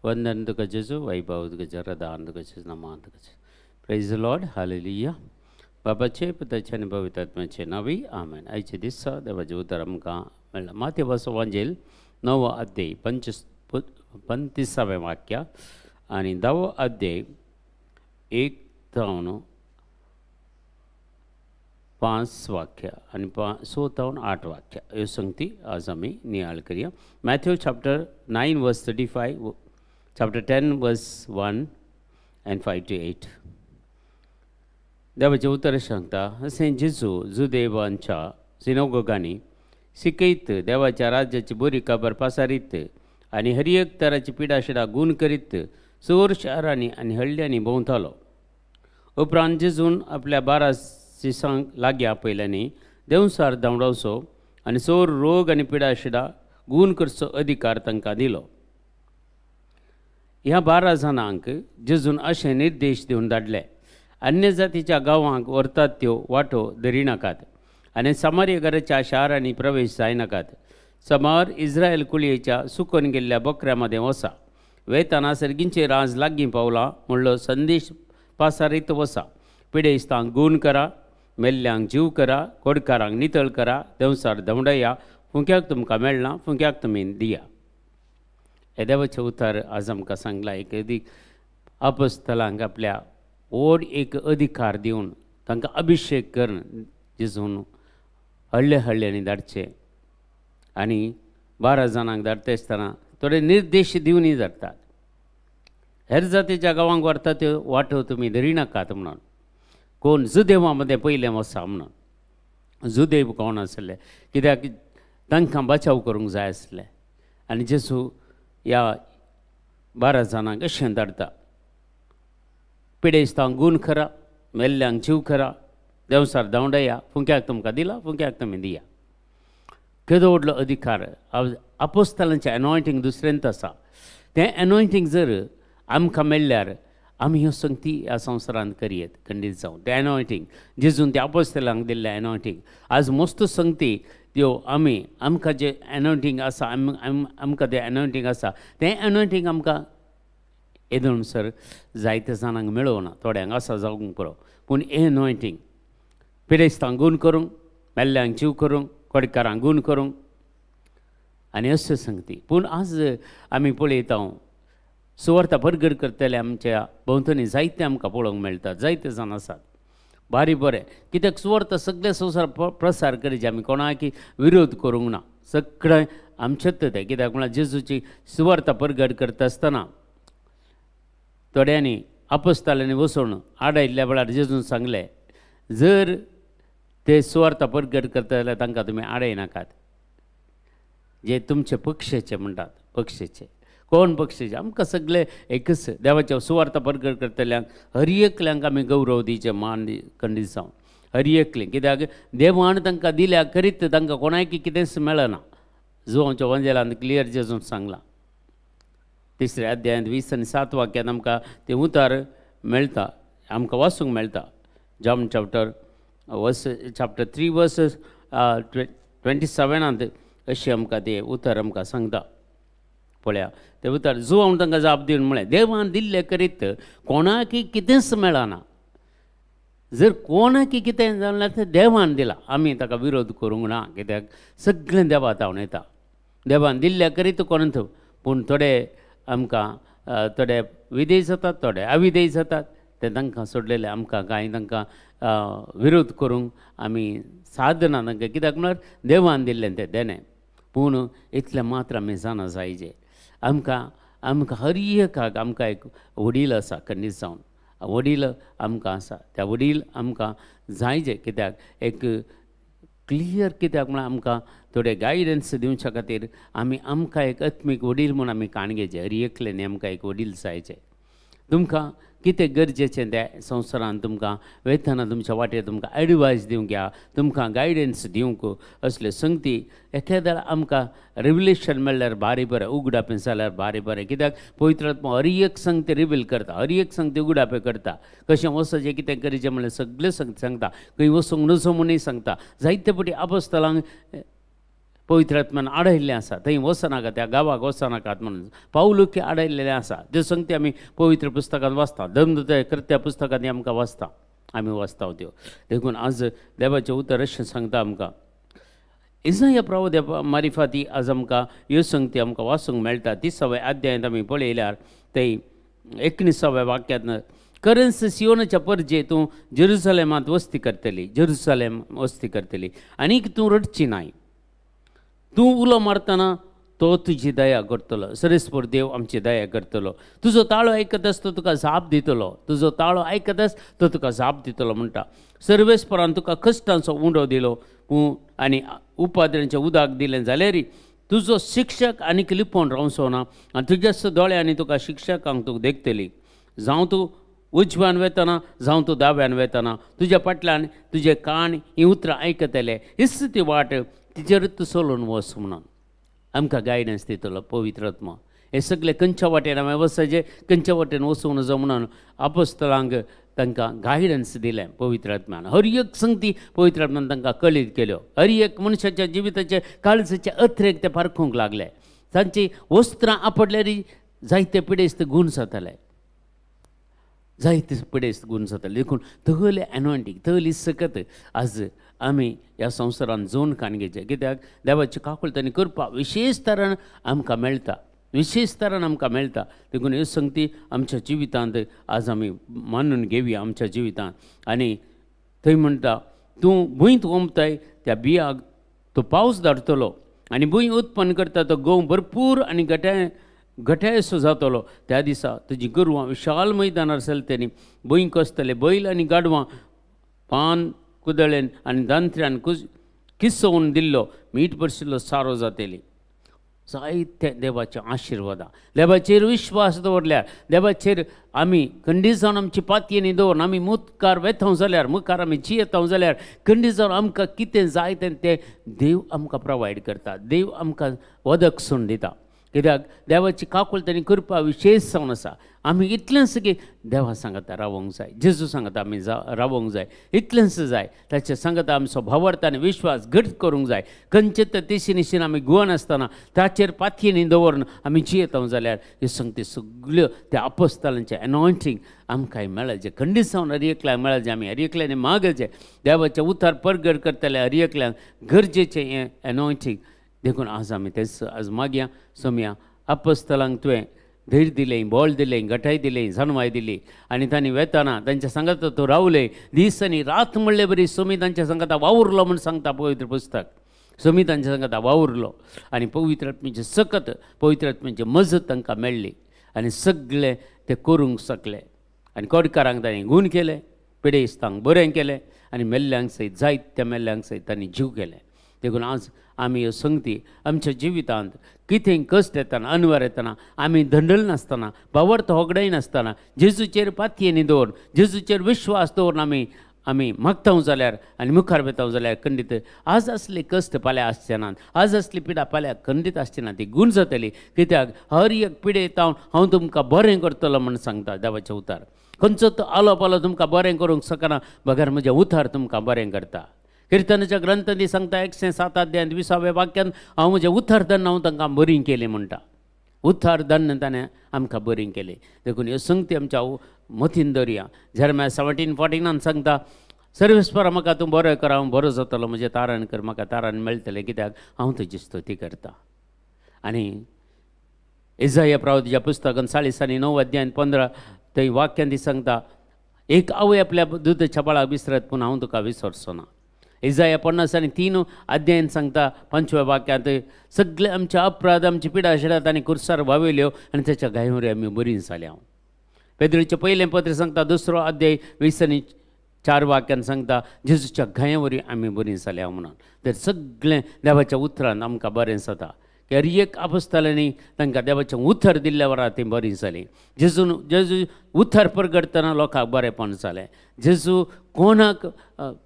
वंदन तुका जेजू, वैभव तुका जरदान तुका जेजू, नमान तुका जेजू. Praise the Lord, hallelujah. बाबाचे पुताचे आनी पवित्र आत्म्याचे नांवी आमेन. आयचे दिसा देवाचें उतर आमकां मेळ्ळां. माथेवाचो वांजेल 9वो अध्याय 35वें वाक्य आनी 10वो अध्याय 1 जावन 5 वाक्य आनी 6 जावन 8 वाक्य ह्यो संगती आज आमी नियाळ करया. Matthew chapter 9 verse 35, chapter 10 verse 1 and 5 to 8. देवाचें उतर सांगता, अशें जेजू जुदेवांच्या सिनोगोगांनी शिकयत देवाच्या राज्याची बरी खबर पासारीत आनी हर एक तराची पिडाशिडा गूण करीत चोर शारांनी आनी हळ्यांनी भोंवतालो. उपरांत जेजून आपल्या 12 शिसांक लागीं आपयल्यांनी देंवसार धांवडावचो आनी चोर रोग आनी पिडाशिडा गूण करचो अधिकार तांकां दिलो. ह्या 12 जाणांक जेजून अशें निर्देश दिवन धाडले, अन्य जातीच्या गांवांक व्हरतात त्यो वाटो धरिनाकात आनी सामार्य घराच्या शारांनी प्रवेश जायनाकात. समार इस्रायल कुळयेच्या सुकून गेल्ल्या बकऱ्या मदें वसा, वेताना सर्गींचे राज लागीं पावला म्हणलो संदेश पासारीत वसा. पिडेस्तांक गूण करा, मेल्ल्यांक जीव करा, कोडकारांक नितळ करा, देंवसार धांवडया, फुंक्याक तुमकां मेळना फुंक्याक तुमी दिया. हे देवाचें उतर आज आमकां सांगलां. एक अदीक आपस्थलांक आपल्या व्हड एक अधिकार दिवन तांकां अभिशेक करून जेजून हळ्ळे हळ्ळ्यांनी धाडचे आनी 12 जाणांक धाडटा आसतना थोडे निर्देश दिवनूय धाडटात. हेर जातीच्या गांवांक व्हरता त्यो वाटो तुमी धरिनाकात म्हणून. कोण जुदेवा मदें पयलें वसा म्हणून. जुदेव कोण आसले कित्याक तांकां बचाव करूंक जाय आसलें. आनी जेजू ह्या 12 जाणांक अशें धाडटा, पिडेस्तांक गूण करा, मेल्ल्यांक जीव करा, देंवसार धांवडया, फुंक्याक तुमकां दिला फुंक्याक तुमी दिया. केदो व्हडलो अधिकार. आपोस्तालांचें एनॉयंटींग दुसऱ्यांत आसा. तें एनॉयंटींग जर आमकां मेळ्ळ्यार आमी ह्यो संगती ह्या संवसारांत करयेत खंडीत जावन. तें एनॉयंटींग जेजून त्या आपोस्तालांक दिल्लें एनॉयंटींग आज मस्त संगती त्यो आमी आमकां जें एनॉयंटींग आसा, आमकां तें एनॉयंटींग आसा तें एनॉयंटींग आमकां येदोळ सर जायते जाणांक मेळोवना, थोड्यांक आसा जावंक पुरो. पूण एनॉयंटींग पिडेस्तांक गूण करूंक, मेल्ल्यांक जीव करूंक, कोडकारांक गूण करूंक आनी अश्यो संगती. पूण आज आमी पळयता सुवार्ता परगट करतले आमच्या भोंवतणी जायते आमकां पळोवंक मेळटा, जायते जाण आसात बारी बरें. कित्याक सुवार्ता सगळे संवसार प्रसार करचे, आमी कोणाक विरोध करूंक ना, सगळें आमचेच तें. कित्याक म्हळ्यार जेजूची सुवार्ता परगट करता आसतना थोड्यांनी आपस्ताल्यांनी वचून आडायल्ल्या वेळार जेजून सांगलें, जर ते सुवार्ता परगट करता जाल्यार तांकां तुमी आडायनाकात. जे तुमचे पक्षाचे म्हणटात, पक्षाचे कोण पक्षाचे, आमकां सगळे एकच देवाच्या सुवार्ता परगट करतल्यांक हर एकल्यांक आमी गौरव दिवचे, मान खंडीत जावन हर एकले. कित्याक देवान तांकां दिल्या करीत तांकां कोणाक कितेंच मेळना. जुवांच्या वंजेलान क्लियर जेजून सांगलां. 3ऱ्या अध्यायांत 20 आनी 7 वाक्यांत आमकां तें उतर मेळटा, आमकां वाचूंक मेळटा. John chapter verse chapter 3 verse 27 अशें आमकां तें उतर आमकां सांगता. पळया तें उतर, जुवांव तांकां जाप दिवन म्हळें, देवान दिल्लें करीत कोणाकय कितेंच मेळना. जर कोणाकय कितें जालें तें देवान दिलां, आमी ताका विरोध करूंक ना. कित्याक सगळें देवा तावन येता. देवान दिल्लें करीत कोणाक, पूण थोडे आमकां थोडे विधेय जातात, थोडे अविधेय जातात, ते तांकां सोडलेले. आमकां कांय तांकां विरोध करूंक आमी साधना तांकां, कित्याक म्हळ्यार देवान दिल्लें तें देणें. पूण इतलें मात्र आमी जाणा जायजे, आमकां आमकां हर एकाक आमकां एक वडील आसा, खंडीत जावन वडील आमकां आसा. त्या वडील आमकां जायजे, कित्याक एक क्लियर, कित्याक म्हळ्यार आमकां थोडे गायडन्स दिवच्या खातीर आमी आमकां एक आत्मीक वडील म्हूण आमी काण घेवचें. हर एकल्यानी आमकां एक वडील जायचे. तुमकां कितें गरजेचें त्या संवसारान तुमकां वयतना तुमच्या वाटेर तुमकां एडवायस दिवंक या तुमकां गायडन्स दिवंक असले संगती एखाद्या आमकां रिविलेशन मेळ्ळ्यार भारी बरें, उगडापें जाल्यार भारी बरें. कित्याक पवित्र आत्मा हर एक संगती रिवील करता, हर एक संगती उगडापें करता. कशें वचचें कितें करचें म्हणल्यार सगळें संगती सांगता, खंय वचूंक नजो म्हणूय सांगता. जायते फावटी आपोस्तलांक पवित्र आत्म्यान आडयल्लें आसा, थंय वचनाका, त्या गांवाक वचनाकात म्हणून पावलुकी आडयल्लें आसा. त्यो संगती आमी पवित्र पुस्तकांत वाचता, धर्मदूत कृत्या पुस्तकांत आमकां वाचता, आमी वाचता त्यो. देखून आज देवाचें उतर अशें सांगता आमकां, इजाया प्रवाद्या मारिफाती आज आमकां ह्यो संगती आमकां वाचूंक मेळटा. 30व्या अध्यायांत आमी पळयल्यार थंय 19व्या वाक्यांत, करन्स सियोनाच्या परजे तूं जेरुसलेमांत वस्ती करतली, जेरुसलेम वस्ती करतली, आनीक तूं रडची नाय. तूं उलो मारतना तो तुजी दया करतलो, सरेस्पर देव आमची दया करतलो. तुजो ताळो आयकतच तो तुका जाप दितलो, तुजो ताळो आयकतच तो तुका जाप दितलो म्हणटा. सर्वेस्परान तुका कश्टांचो उंडो दिलो आनी उपाद्रांचें उदक दिलें जाल्यार तुजो शिक्षक आनीक लिपोवन रावचो ना, आनी तुज्याच दोळ्यांनी तुका शिक्षकांक तुका देखतली. जावं तूं उजव्यान वेतना जावं तूं दाव्यान वेतना तुज्या फाटल्यान तुजे कान हीं उतरां आयकतले. हीच ती वाट, तिचेर तूं चलून वच म्हणून आमकां गायडन्स दितलो पवित्र आत्मा. हे सगळे खंयच्या वाटेन हांवें वचचें, खंयच्या वाटेन वचूंक नजो म्हणून आपोस्तलांक तांकां गायडन्स दिलें पवित्र आत्म्यान. हर एक संगती पवित्र आत्म्यान तांकां कळीत केल्यो. हर एक मनशाच्या जिविताचे काळजाचे अथरेक ते पारखूंक लागले. तांची वस्त्रां आपडल्यार जायते पिडेस्त गूण जाताले, जायते पिडेस्त गूण जाताले. देखून तहले एनॉयंटींग, तहली सकत आज आमी ह्या संवसारान जोन कान घेवचें. कित्याक देवाची काकुळट आनी कृपा विशेश तरान आमकां मेळटा, विशेश तरान आमकां मेळटा. देखून ह्यो संगती आमच्या जिवितांत आज आमी मानून घेवया आमच्या जिवितांत. आनी थंय म्हणटा, तूं भूंयत ओंपताय त्या बियाक तो पावस धाडटलो, आनी भूंय उत्पन्न करता तो गोंव भरपूर आनी घट्यायसो जातलो. त्या दिसा तुजी गोरवां विशाल मैदानार चलतलीं, भूंय कसतले बैल आनी गाडवां पान कुदळेन आनी दांत्र्यान किसोवन दिल्लो मीठ बरशिल्लो सारो जातली. जायते देवाचे आशिर्वादां, देवाचेर विश्वास दवरल्यार, देवाचेर आमी खंडीत जावन आमची पातयेनी दवरून आमी मुखार वेता जाल्यार, मुखार आमी जियेता जाल्यार, खंडीत जावन आमकां कितें जाय तें तें देव आमकां प्रोवायड करता, देव आमकां वदक सोडून दिता. कित्याक देवाची काकुळट आनी कृपा विशेश जावन आसा. आमी इतलेंच की देवा सांगता रावोंक जाय, जेजू सांगता आमी रावोंक जाय, इतलेंच जाय. ताचे सांगता आमचो भावार्थ आनी विश्वास घट करूंक जाय. खंयचे तर तिशी निशीन आमी गुवनासतना ताचेर पातयेनी दवरून आमी जियेता जाल्यार ह्यो संगती सगल्यो त्या आपोस्तालांचें एनॉयंटींग आमकांय मेळचें. खंडीत जावन हर एकल्याक मेळचें. आमी हर एकल्यानी मागचें, देवाचें उतार परगट करतले हर एकल्याक गरजेचें हें एनॉयंटींग. देखून आज आमी तेच आज मागया, सोमया आपोस्तलांक तुवें धैर्य दिलें, बळ दिलें, घटाय दिलें, जाणवाय दिली, आनी तांणी वेतना तांच्या सांगाता तूं रावलें दीस आनी रात म्हणले बरी. सोमी तांच्या सांगाता वावुरलो म्हूण सांगता पवित्र पुस्तक. सोमी तांच्या सांगाता वावुरलो आनी पवित्र आत्म्याची सकत, पवित्र आत्म्याची मजत तांकां मेळ्ळी आनी सगळे ते करूंक शकले. आनी कोडकारांक तांणी गूण केले, पिडेस्तांक बरें केलें, आनी मेल्ल्यांक सयत जायत्या मेल्ल्यांक सयत तांणी जीव केले. देखून आज आमी ह्यो संगती आमच्या जिवितांत कितें कश्ट येतना, अनवर येतना आमी धंडल नासतना, भावार्थ होगडाय नासतना, जेजूचेर पातयेनी दवरून, जेजूचेर विश्वास दवरून आमी आमी मागता जाल्यार आनी मुखार वेता जाल्यार खंडीत आज असले कश्ट फाल्यां आसचे नात, आज असली पिडा फाल्यां खंडीत आसची ना, ती गूण जातली. कित्याक हर एक पिडे हांव हांव तुमकां बरें करतलो म्हूण सांगता देवाचें उतार. खंयचो तो आलो पालो तुमकां बरें करूंक शकना, बगर म्हजें उतार तुमकां बरें करता. किर्तनाच्या ग्रंथांनी सांगता 107 अध्यायांत 20व्या वाक्यान, हांव म्हजें उतार धन्न हांव तांकां बरी केली म्हणटा. उतार धन्न ताणें आमकां बरी केली. देखून ह्यो संगती आमच्या मतीन दवरया. जेरमाया 17:14 सांगता, सर्वेस्परा म्हाका तूं बरो कर, हांव बरो जातलो, म्हजें तारण कर, म्हाका तारण मेळटलें, कित्याक हांव तुजी स्तुती करता. आनी इजाया प्रवाद्याच्या पुस्तकान 40 आणि 9 अध्यायान 15 थंय वाक्यान ती सांगता, एक आवय आपल्या दुदाच्या बाळाक विसरत, पूण हांव तुका विसरचो ना. इजाया 53 अध्यायान सांगता 5व्या वाक्यांत, सगळे आमचे अपराध, आमची पिडा शिडा तांणी कुर्सार वावयल्यो आनी ताच्या गायवरी आमी बरीं जाल्या. पेद्रूचें पयलें पत्र सांगता 2 अध्याय 20 आणि 4 वाक्यान सांगता, जेजूच्या घायांवरी आमी बरीं जाल्या म्हणून. तर सगळें देवाच्या उतरान आमकां बरें जाता. की हर एक आपोस्तालांनी तांकां देवाचें उतर दिल्ल्या वरां तीं बरीं जालीं. जेजू उतर परगटतना लोकांक बरेंपण जालें. जेजू कोणाक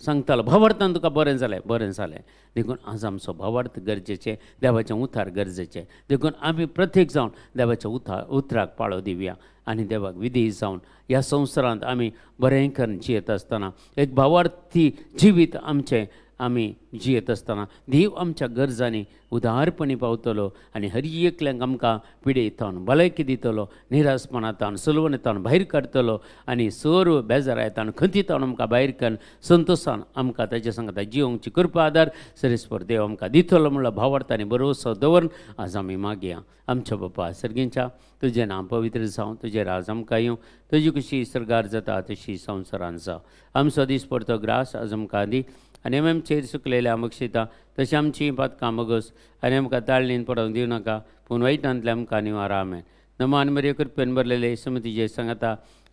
सांगतालो भावार्थान तुका बरें जालें, बरें जालें. देखून आज आमचो भावार्थ गरजेचें, देवाचें उतार गरजेचें. देखून आमी प्रत्येक जावन देवाच्या उतराक पाळो दिवया आनी देवाक विधी जावन ह्या संवसारांत आमी बरें करून जियेत आसतना एक भावार्थी जिवीत आमचें आमी जियेत आसतना देव आमच्या गरजांनी उदारपणी पावतलो आनी हर एकल्यांक आमकां पिडेतावन भलायकी दितलो, निरासपणांतावन सलवणतावन भायर काडटलो आनी सर्व बेजारायतावन खंतीतावन आमकां भायर काडून संतोशान आमकां ताच्या सांगता जिवंची कृपा आदार सरेस्पर देव आमकां दितलो म्हणलो भावार्थ आनी भरवसो दवरून आज आमी मागया. आमच्या बापा सर्गींच्या, तुजें नांव पवित्र जावं, तुजें राज आमकां येवं, तुजी कशी सर्गार जाता तशी संवसारान जावं. आमचो दीस पडतो ग्रास आज आमकां दी आनी आमी आमचेर सुकलेल्या आमक्षिता तशें आमची पातकां मगस आनी आमकां ताळणीन पडोवंक दिवं नाका, पूण वायटांतले आमकां निवार. आमेन. नमान मरिये, कृपेन भरलेले समितीचे सांगता,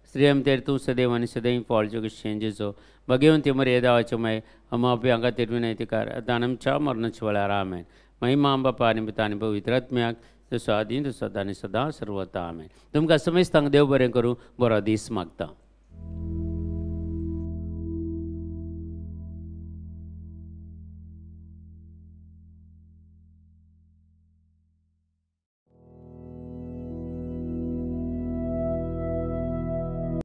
स्त्री आमतेर तूं सदैव आनी सदैव फळ जगशें जेजो भगवंती मरिये देवाचे माय अमाप्यां खातीर विनयती कर आतां आमच्या मरणाच्या वेळार. आमेन. महिमा बापा आनी पुता आनी पवित्र आत्म्याक, जसो आदी तसो आनी सदां सर्वता. आमेन. तुमकां समेस्तांक देव बरें करूं, बरो दीस मागता.